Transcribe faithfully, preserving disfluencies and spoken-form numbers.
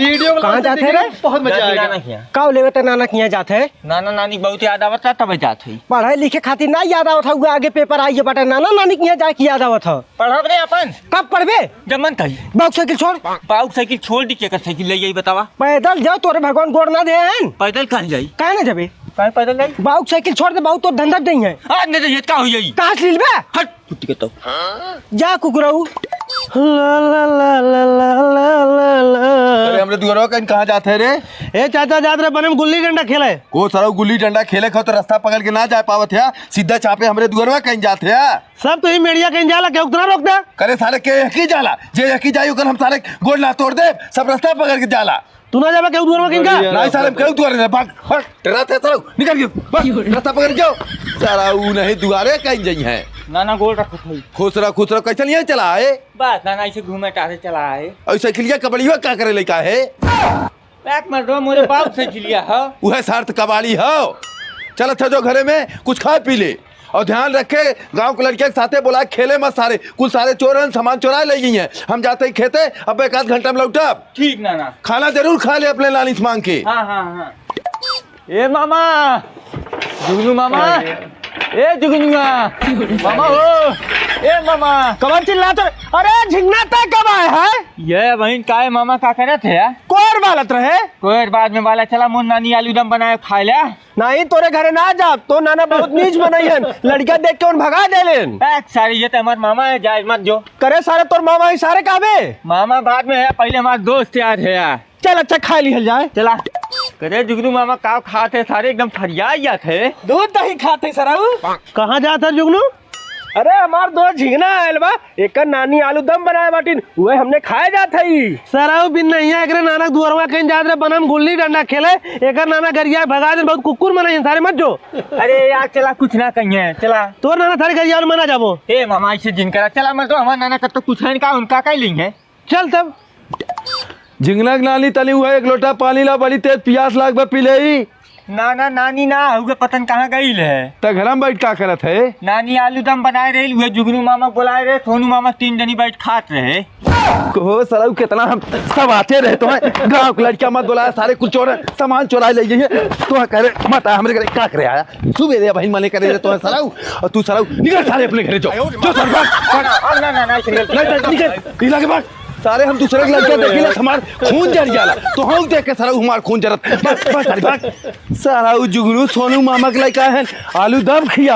वीडियो कहाँ जात है रे? बहुत मजा आएगा। नाना किहाँ। का लेवे त नाना किहाँ जात है? नाना नानी बहुत याद आवत है, तब जात है। पढ़े लिखे खातिर ना याद आवत है, आगे पेपर आई बाटे, नाना नानी किहाँ जाए की याद आवत है। पढ़ब रे अपन। कब पढ़बे? जब मन कही। बाउक साइकिल छोड़। बाउक साइकिल छोड़ दी, केकर साइकिल ले जाई बतावा? पैदल जाओ, तोरे भगवान गोड़ ना दे हैं। पैदल कहाँ जाई? काहे ना जाबे? काहे पैदल जाई? बाउक साइकिल छोड़ दे, बाउक तो धंधा नहीं है। आज नहीं तो ये का हो जाई? कहाँ से लीलबे? हट। कुत्ती के तो। जा कुकुरऊ। ला, ला, ला। अरे, हमरे दुअरवा कहीं कहाँ जात है रे? ए चाचा, जात रहे बने में गुल्ली डंडा खेले। को सरऊ गुल्ली डंडा खेले खो तो रास्ता पकड़ के ना जा पावत है, सीधा चापे हमरे दुअरवा कहीं जात है। सब तो ही मेड़िया कहीं जाला, केहू तो ना रोक दे। करे सारे के एक ही जाला, जे एक ही जाई ओकर हम सारे गोड़ ना तोड़ दे, सब रास्ता पकड़ के जाला। तू ना जाबा केहू दुअरवा कहीं का? नहीं सारे हम केहू दुअर ना, भाग, भाग। डरात है सारा, निकल गयो। बस, रास्ता पकड़ जाओ। सारा ऊ नहीं दुआरे कहीं जाई है। ना, ना, गोल रखो भाई। खुश रहो, खुश रहो। कैसे नहीं चला है? बस, ना, ना, ऐसे घूमे टहरे चला है। और साइकिलिया कबड़िया का करे लइका है? बैक मार दो, मोरे बाप साइकिलिया है। वह सार्थ कबाड़ी हो। चल अच्छा, जो घरे में कुछ खा पी ले। और ध्यान रखे, गांव के लड़के के साथे बोला, खेले मत सारे, कुल सारे चोर हैं, सामान चोरा ले गई हैं। हम जाते ही खेते, अब एक आध घंटा में लौटब। ठीक नाना। खाना जरूर खा ले अपने लालिस मांग के। हाँ, हाँ, हाँ। ए मामा, जुगनू मामा, ए जुगनुआ, मामा हो, ए मामा। कवन चिल्लात? अरे झिंगना, तै कब आए है? ये बहिन का है मामा, का करत है? कोर बालत रहे? कोर बाद में बाला, चला मोर नानी आलू दम बनाए खाए ले। नहीं, तोरे घरे ना जा, तो नाना बहुत नीच बनइहन। लड़का देख के उन भगा देलेन। ए, सारी ये तो हमार मामा है, जाए मत जो। करे सारे तोर मामा ही सारे कहबे? मामा बाद में है, पहले हमार दोस्त यार है यार। चल अच्छा खा लिहल जाए। चला। करे जुगनू मामा का खात है, सारे एकदम फरिया जात है। दूध दही खात है सरऊ। कहाँ जात है जुगनू? अरे, हमार दोस्त झिंगना आयल बा, एकर नानी आलू दम बनाए बाटिन, उहे हमने खाए जात हई। सरऊ बिन नहिया एकरे नाना दुअरवा कहीं जात रहे, बनम गुल्ली डंडा खेले, एकर नाना गरिया भगा दे, बहुत कुकुर मनई हैं, सारे मत जो। अरे यार, चला, कुछ ना कहिए, चला। तोर नाना थारे गरिया और मना जाबो। ए मामा, ऐसे जिन करा, चला, मत तो हमार नाना कब तो कुछ है का, उनका का ही लेंगे। चल तब। झिंगना के नानी, तनी उहे एक लोटा पानी ला, बड़ी तेज पियास लाग बा, पी लेई। ना, ना, नानी ना, हुए पतन कहाँ गईल है? त घर में बैठ का करत है? नानी आलू दम बनाए रही, उहे जुगनू मामा बोलाए रहे, सोनू मामा तीन जनी बैठ खात रहे। कहो सरऊ, कितना हम सब आते रहे तो हैं, गाँव के लड़का मत बोलाया, सारे कुल चोर हैं, सामान चोराए ले गई है। तो कह रहे, मत आ, हमरे घरे का करे आया? सुबह रे बहन मने करे रहे तो हैं सरऊ, और तू सरऊ, निकल सारे अपने घरे जाओ। जो सरऊ, ना, ना, ना, ना, निकल। नहीं, नहीं, निकल, इला के बाद। सारे हम दूसरे के लड़का देखिला, हमार खून जर जाला। तो हम देख के सारा हमार खून जरत। बस, बस, सारे भाग। सारा उ जुगनू सोनू मामा के लड़का है, आलू दम खिया।